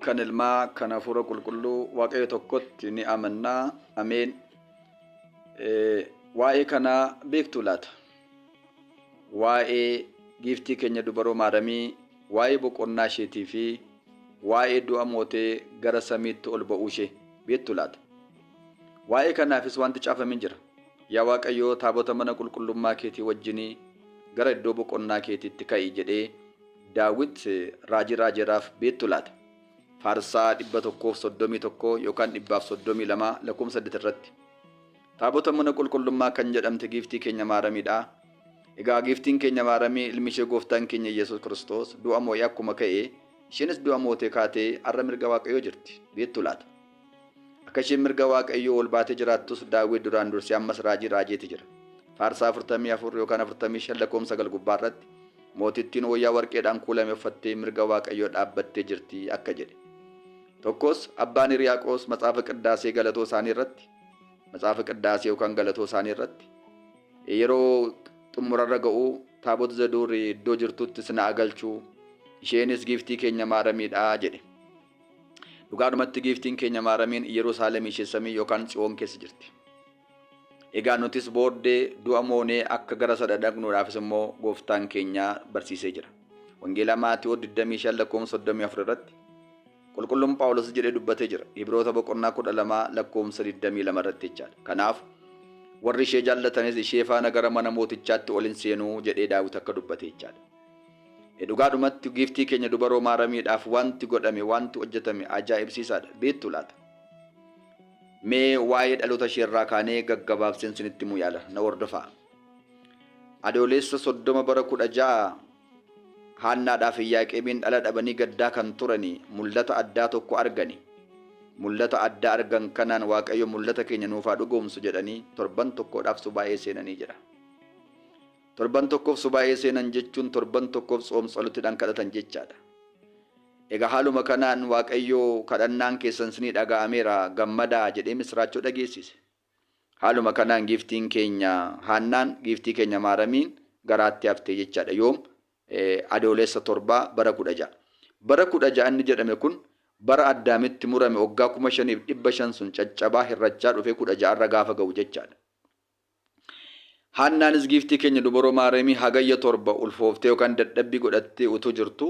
kan Ilmaa, kan Hafuura Qulqulluu, Waaqayyo tokkotti ni amannaa. Ameen. Waa'ee kanaa beektu laata? Waa'ee giiftii keenya dubaroo Maaramii, waa'ee boqonnaa isheetii fi waa'ee du'a mootee gara samiitti ol ba'uu ishee beektu laata? Waa'ee kanaafis wanti caafamee jira. Yaa Waaqayyoo, taabota mana qulqullummaa keetii wajjinii gara iddoo boqonnaa keetiitti ka'i jedhee Daawit raajii raajeeraaf beektu laata? Faarsaa 131 yookaan 132 lakkoofsa 8 irratti. Taabota mana qulqullummaa kan jedhamte giiftii keenya Maaramiidha. Egaa giiftiin keenya Maaramii ilmi ishee gooftaan keenya Yesuus Kiristoos du'a moo'ee akkuma ka'e, isheenis du'a mootee kaatee har'a mirga Waaqayyoo jirti. Beektu laata? Akka isheen mirga Waaqayyoo ol baatee jiraattus Daawit duraan dursee ammas raajii raajeeti jira. Faarsaa 44 yookaan 45 lakkoofsa 9 gubbaa irratti mootittiin wayyaa warqeedhaan kuulame uffattee mirga Waaqayyoo dhaabbattee jirti akka jedhe. Tokkos abbaan Hiriyaaqoos matsaafa qiddaasee galatoo isaanii irratti, matsaafa qiddaasee yookaan galatoo isaanii irratti yeroo xumurarra ga'u, taabota zaduurri iddoo jirtutti sina agalchuu, isheenis giiftii keenya Maaramiidha jedhe. Dhugaadhumatti giiftiin keenya Maaramiin Yerusaalem ishee samii yookaan Tsiyoon keessa jirti. Egaa nutis booddee du'a moonee akka gara sana dhaqnuudhaafis immoo gooftaan keenya barsiisee jira. Wangeela Maatewos 25 lakkoofsa 34 irratti Qulqulluun Phaawulos jedhee dubbatee jira. Ibroota boqonnaa 12 lakkoofsa 22 irratti jechaadha. Kanaaf warri ishee jaallatanis ishee faana gara mana mootichaatti ol hin seenuu jedhee Daawit akka dubbate jechaadha. Dhugaadhumatti giiftii keenya dubaroo Maaramiidhaaf wanti godhame, wanti hojjetame ajaa'ibsiisaadha. Beektu laata? Mee waa'ee dhaloota ishee irraa kaanee gaggabaabseen sinitti himuu yaala. Na hordofaa. Adoolessa 30 bara 16 Haannaadhaaf Iyyaaqeemiin dhala dhabanii gaddaa kan turani mul'ata addaa tokko argani. Mul'ata addaa argan kanaan Waaqayyo mul'ata keenya nuuf haa dhugoomsu jedhanii torban tokkodhaaf subaa'ee seenanii jira. Torban tokkoof subaa'ee seenan jechuun torban tokkoof tsoom tsalutiidhaan kadhatan jechaadha. Egaa haaluma kanaan Waaqayyo kadhannaan keessan sinii dhaga'ameera, gammadaa jedhee misiraachoo dhageessise. Haaluma kanaan giiftiin keenya Haannaan giiftii keenya Maaramiin garaatti haftee jechaadha. Yoom? Adoolessa 7 bara 16. Bara 16 inni jedhame kun bara Addaamitti murame waggaa 5500 sun caccabaa hirrachaa dhufee 16 irra gaafa ga'u jechaadha. Haannaanis giiftii keenya dubaroo Maaramii Hagayya 7 ulfooftee yookaan dadhabbii godhattee utuu jirtu,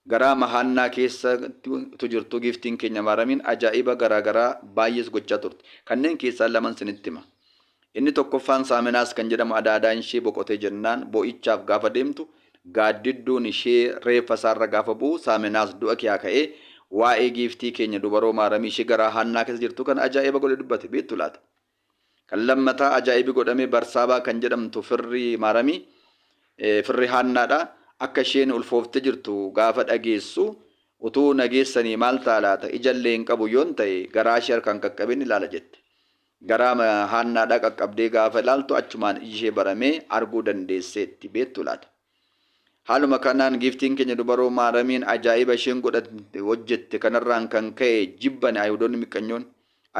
garaa Haannaa keessa utuu jirtu giiftiin keenya Maaramiin ajaa'iba garaagaraa baay'ees gochaa turte. Kanneen keessaa laman sinitti hima. Inni tokkoffaan Saaminaas kan jedhamu adaadaan ishee boqotee jennaan boo'ichaaf gaafa deemtu gaaddidduun ishee reeffa isaarra gaafa bu'u Saaminaas du'a kiyaa ka'ee waa'ee giiftii keenya dubaroo Maaramii ishee garaa Haannaa keessa jirtu kan ajaa'iba godhe dubbate. Beektu laata? Kan lammataa ajaa'ibi godhame Barsaabaa kan jedhamtu firri Maaramii, firri Haannaadha. Akka isheen ulfooftee jirtu gaafa dhageessu utuu nageessanii maal ta'a laata, ijallee hin qabu yoon ta'e garaa ishee harkaan qaqqabeen ilaala jette. Garaa Haannaadhaa qaqqabdee gaafa ilaaltu achumaan iji ishee baramee arguu dandeesseetti. Beektu laata? Haaluma kanaan giiftiin keenya dubaroo Maaramiin ajaa'iba isheen godhatte hojjette kanarraan kan ka'e jibbani Ayihudoonni miqqanyoon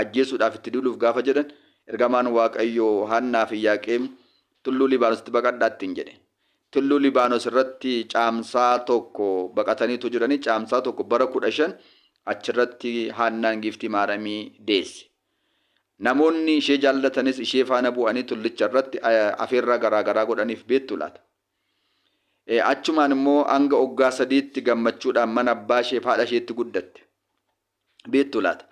ajjeesuudhaaf itti duuluuf gaafa jedhan ergamaan Waaqayyoo Haannaa fi Iyyaaqeem tulluu Libaanositti baqadhaa ittiin jedhe. Tulluu Libaanos irratti caamsaa 1 baqataniitu jiranii caamsaa 1 bara 15 achirratti Haannaan giiftii Maaramii deesse. Namoonni ishee jaallatanis ishee faana bu'anii tullicha irratti afeerraa garaa garaa godhaniif. Beektu laata? Achumaan immoo hanga waggaa 3tti gammachuudhaan mana abbaa isheef haadha isheetti guddatte. Beektu laata?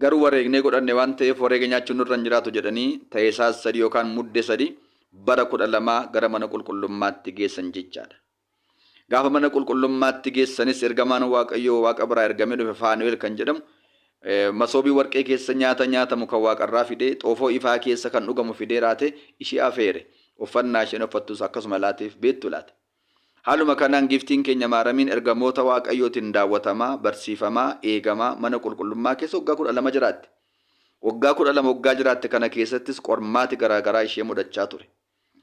Garuu wareegnee godhanne waan ta'eef wareega nyaachuun nurra hin jiraatu jedhanii Tahisaas 3 yookaan Mudde 3 bara 12 gara mana qulqullummaatti geessan jechaadha. Gaafa mana qulqullummaatti geessanis ergamaan Waaqayyoo Waaqa biraa ergamee dhufe Faanu'el kan jedhamu masoobii warqee keessa nyaata nyaatamu kan waaqarraa fidee, xoofoo ifaa keessa kan dhugamu fidee raate ishee afeere. Uffannaa isheen uffattus akkasuma laateef. Beektu laata? Haaluma kanaan giiftiin keenya Maaramiin ergamoota Waaqayyootiin daawwatamaa, barsiifamaa, eegamaa mana qulqullummaa keessa waggaa 12 jiraatte. Waggaa 12 waggaa jiraatte kana keessattis qormaati garaa garaa ishee mudachaa ture.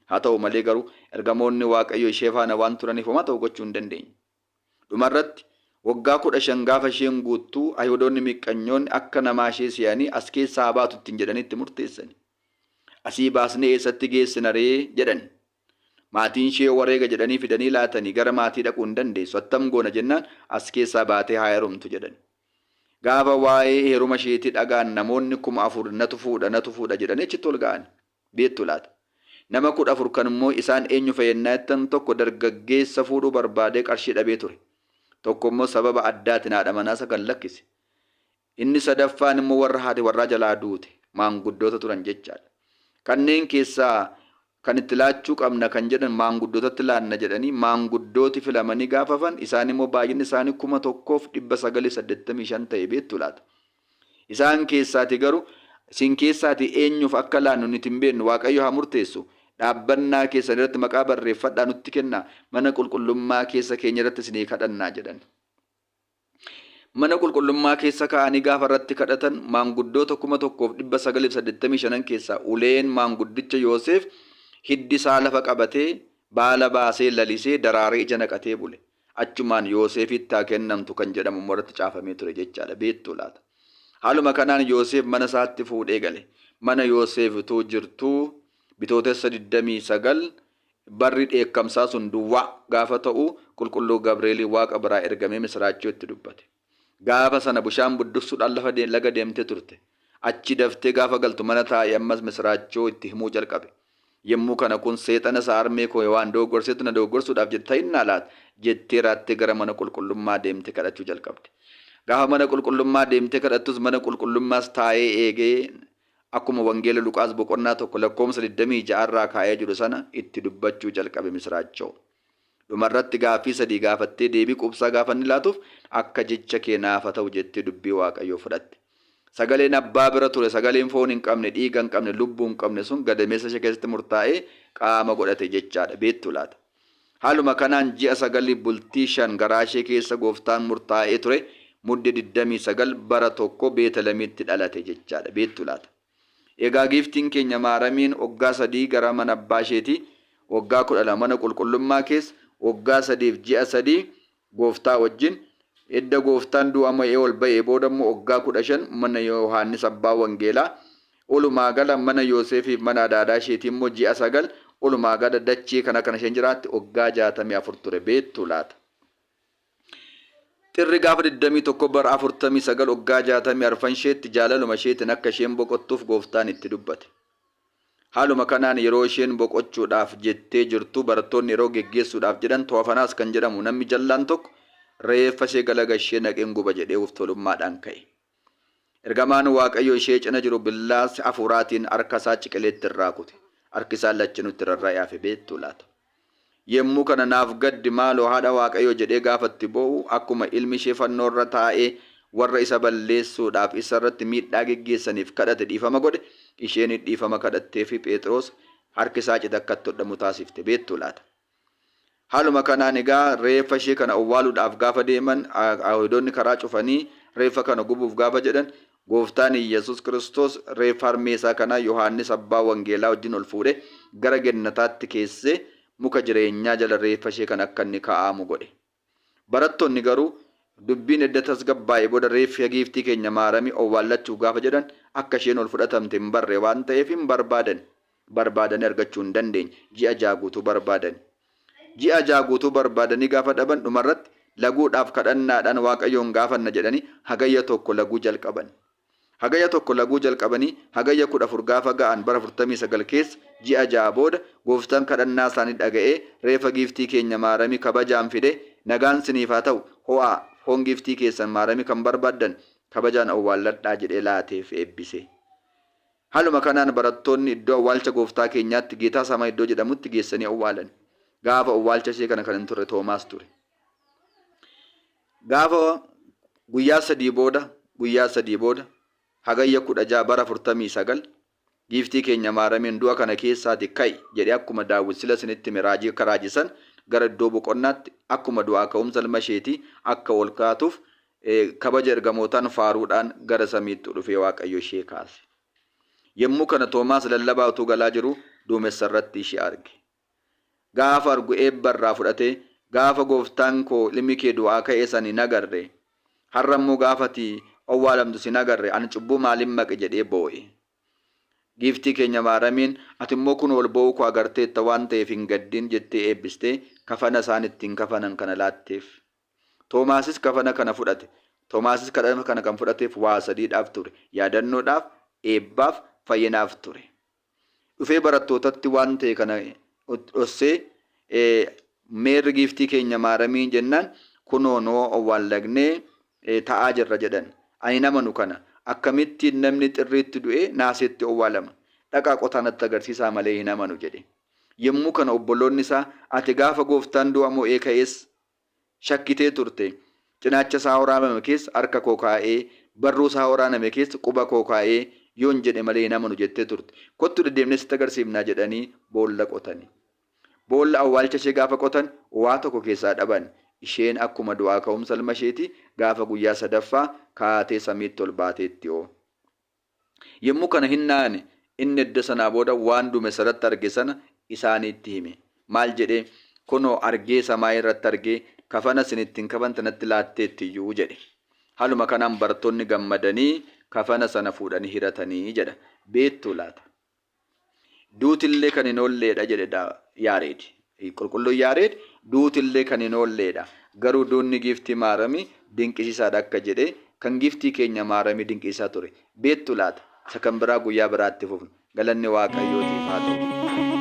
Haa ta'u malee garuu ergamoonni Waaqayyoo ishee faana waan turaniif homaa ta'u gochuu hin dandeenye. Dhumarratti waggaa 15 gaafa isheen guuttu Ayihudoonni miqqanyoonni akka namaa ishee se'anii as keessaa haa baatu ittiin jedhanii itti murteessani. Asii baasnee eessatti geessina ree? jedhani. Maatiin ishee wareega jedhanii fidanii laatanii gara maatii dhaquu hin dandeessu. Attam goona jennaan as keessaa baatee haa heerumtu jedhani. Gaafa waa'ee heeruma isheetii dhaga'an namoonni 4000 natu fuudha natu fuudha jedhanii achitti ol ga'an. Beektu laata? Nama 14 kan immoo isaan eenyu fayyannaa jettan tokko dargaggeessa fuudhuu barbaadee qarshii dhabee ture. Tokko immoo sababa addaatiin haadha manaasa kan lakkise. Inni sadaffaan immoo warra haati warraa jalaa duute maanguddoota turan jechaadha. Kanneen keessaa kan itti laachuu qabna kan jedhan maanguddootatti laanna jedhanii maanguddooti filamanii gaafafan isaan immoo baay'inni isaanii 1985 ta'e beektu laata. Isaan keessaati garuu isin keessaati eenyuuf akka laannu nuti hin beeknu Waaqayyo haa murteessu. Dhaabbannaa keessan irratti maqaa barreeffadhaa nutti kennaa mana qulqullummaa keessa keenya irratti isinii kadhannaa jedhan. Mana qulqullummaa keessa kaa'anii gaafa irratti kadhatan maanguddoota 1985 keessaa uleen maanguddicha Yoosef hiddi isaa lafa qabatee baala baasee lalisee daraaree ija naqatee bule. Achumaan Yoosefitti haa kennamtu kan jedhamu immoo irratti caafamee ture jechaadha. Beektu laata? Haaluma kanaan Yoosef mana isaatti fuudhee gale. Mana Yoosef utuu jirtuu bitootessa 29 barri dheekkamsaa sun duwwaa gaafa ta'u qulqulluu Gabreelii Waaqa biraa ergamee misiraachoo itti dubbate. Gaafa sana bishaan budduqsuudhaan lafa laga deemtee turte. Achi daftee gaafa galtu mana taa'ee ammas misiraachoo itti himuu jalqabe. Yommuu kana kun seexana isa harmee koo waan dogoggorseetu na dogoggorsuudhaaf jette ta'innaa laata jettee raattee gara mana qulqullummaa deemtee kadhachuu jalqabde. Gaafa mana qulqullummaa deemtee kadhattus mana qulqullummaas taa'ee eegee akkuma Wangeela Luqaas boqonnaa 1 lakkoofsa 26 irraa kaa'ee jiru sana itti dubbachuu jalqabe misiraachoo. Dhumarratti gaaffii sadii gaafattee deebii quubsaa gaafa inni laatuuf akka jecha kee naaf haa ta'u jettee dubbii Waaqayyoo fudhatte. Sagaleen abbaa bira ture sagaleen foon hin qabne dhiiga hin qabne lubbuu hin qabne sun gadameessa ishee keessatti murtaa'ee qaama godhate jechaadha. Beektu laata? Haaluma kanaan ji'a sagalii bultii 5 garaa ishee keessa gooftaan murtaa'ee ture mudde 29 bara tokko Beetalemitti dhalate jechaadha. Beektu laata? Egaa giiftiin keenya Maaramiin waggaa 3 gara mana abbaa isheetii, waggaa 12 mana qulqullummaa keessa, waggaa 3 fi ji'a 3 gooftaa wajjin, edda gooftaan du'a mo'ee ol ba'ee booda immoo waggaa 15 mana Yohaannis abbaa wangeelaa, olumaa gala mana Yooseefiif mana adaadaa isheetii immoo ji'a 9, olumaa gala dachee kana kan isheen jiraatte waggaa 64 ture. Beektu laata? Xirri gaafa 21 bara 49 waggaa 64 isheetti jaalaluma isheetiin akka isheen boqottuuf gooftaan itti dubbate. Haaluma kanaan yeroo isheen boqochuudhaaf jettee jirtu barattoonni yeroo geggeessuudhaaf jedhan Toofanaas kan jedhamu namni jallaan tokko reeffa ishee galagashee naqeen guba jedhee of tolummaadhaan ka'e. Ergamaan Waaqayyoo ishee cina jiru billaa hafuuraatiin harka isaa ciqileetti irraa kute. Harki isaa lachinutti rarra'ee hafe beektuu laata? Yemmuu kana naaf gaddi maaloo haadha Waaqayyoo jedhee gaafa itti boo'u akkuma ilmi ishee fannoo irra taa'ee warra isa balleessuudhaaf isa irratti miidhaa geggeessaniif kadhate dhiifama godhe isheenis dhiifama kadhatteefii Pheexiroos harki isaa cite akka itti hodhamu taasifte beektuu laata? Haaluma kanaan egaa reeffa ishee kana owwaaluudhaaf gaafa deeman Ayihudoonni karaa cufanii reeffa kana gubuuf gaafa jedhan Gooftaan Iyyasuus Kiristoos reeffa harmee isaa kanaa Yohaannis abbaa wangeelaa wajjin ol fuudhee gara gennataatti keessee muka jireenyaa jala reeffa ishee kana akka inni kaa'amu godhe. Barattoonni garuu dubbiin edda tasgabbaa'ee booda reeffi giiftii keenya Maaramii owwaallachuuf gaafa jedhan akka isheen ol fudhatamte hin barre waan ta'eef hin barbaadan. Barbaadanii argachuu hin dandeenye. Ji'a ja'a guutuu barbaadani. Ji'a ja'a guutuu barbaadanii gaafa dhaban dhumarratti laguudhaaf kadhannaadhaan Waaqayyoon gaafanna jedhanii Hagayya 1 laguu jalqaban. Hagayya 1 laguu jalqabanii Hagayya 14 gaafa ga'an bara 49 keessa ji'a 6 booda Gooftaan kadhannaa isaanii dhaga'ee reeffa giiftii keenya Maaramii kabajaan fidee nagaan siniif haa ta'u ho'aa foon giiftii keessan Maaramii kan barbaaddan kabajaan owwaalladhaa jedhee laateef eebbise. Haaluma kanaan barattoonni iddoo awwaalcha Gooftaa keenyaatti Geetaa Saamaa iddoo jedhamutti geessanii owwaalan. Gaafa owwaalcha ishee kana kan hin turre Toomaas ture. Gaafa guyyaa sadii booda guyyaa sadii booda Hagayya 16 bara 49 giiftii keenya Maaramiin du'a kana keessaati ka'i jedhee akkuma Daawwit sila isinitti hime raajii akka raajisan gara iddoo boqonnaatti akkuma du'aa ka'umsa ilma isheetii akka ol kaatuuf kabaja ergamootaan faaruudhaan gara samiitti dhufee Waaqayyo ishee kaase. Yommuu kana Toomaas lallabaa utuu galaa jiruu duumessa irratti ishee arge. Gaafa argu eebba irraa fudhatee gaafa gooftaan koo ilmi kee du'aa ka'e san hin agarre, har'a immoo gaafa ati owwaalamtu sin agarre ani cubbuu maaliin maqe jedhee boo'e. Giiftii keenya Maaramiin ati immoo kunoo ol ba'uu koo agarteetta waan ta'eef hin gaddin jettee eebbistee kafana isaan ittiin kafanan kana laatteef. Toomaasis kafana kana fudhate. Toomaasis kadhata kana kan fudhateef waa sadiidhaaf ture. Yaadannoodhaaf, eebbaaf, fayyinaaf ture. Dhufee barattootatti waan ta'e kana dhossee meerri giiftii keenya Maaramii jennaan kunoo noo owwaallagnee ta'aa jirra jedhan. Ani namanu kana akkamittiin namni xirriitti du'ee naaseetti owwaalama. Dhaqaa qotaa natti agarsiisaa malee hin amanu jedhe. Yommuu kana obboloonni isaa ati gaafa gooftaan du'a mo'ee ka'es shakkitee turte. Cinaacha isaa waraaname keessa harka koo kaa'ee barruu isaa waraaname keessa quba koo kaa'ee yoon jedhe malee hin amanu jettee turte. Kottu deddeemnee sitti agarsiifnaa jedhanii boolla qotani. Boolla awwaalcha ishee gaafa qotan waa tokko keessaa dhaban. Isheen akkuma du'aa ka'umsa ilma isheeti gaafa guyyaa sadaffaa kaatee samiitti ol baateetti hoo. Yommuu kana hin naane inni edda sanaa booda waan duumessarratti arge sana isaaniitti hime. Maal jedhee kunoo argee samaa irratti argee kafana isin ittiin kafanta natti laatteetti iyyuu jedhe. Haaluma kanaan barattoonni gammadanii kafana sana fuudhanii hiratanii jedha. Beektuu laata? Duutillee kan hin oolleedha jedhe Yaareed. Qulqulluun Yaareed duutillee kan hin oolleedha. Garuu duunni giiftii Maaramii dinqisiisaadha akka jedhe kan giiftii keenya Maaramii dinqisiisaa ture. Beektuu laata? Isa kan biraa guyyaa biraatti fufna. Galanni Waaqayyootiif haa ta'u.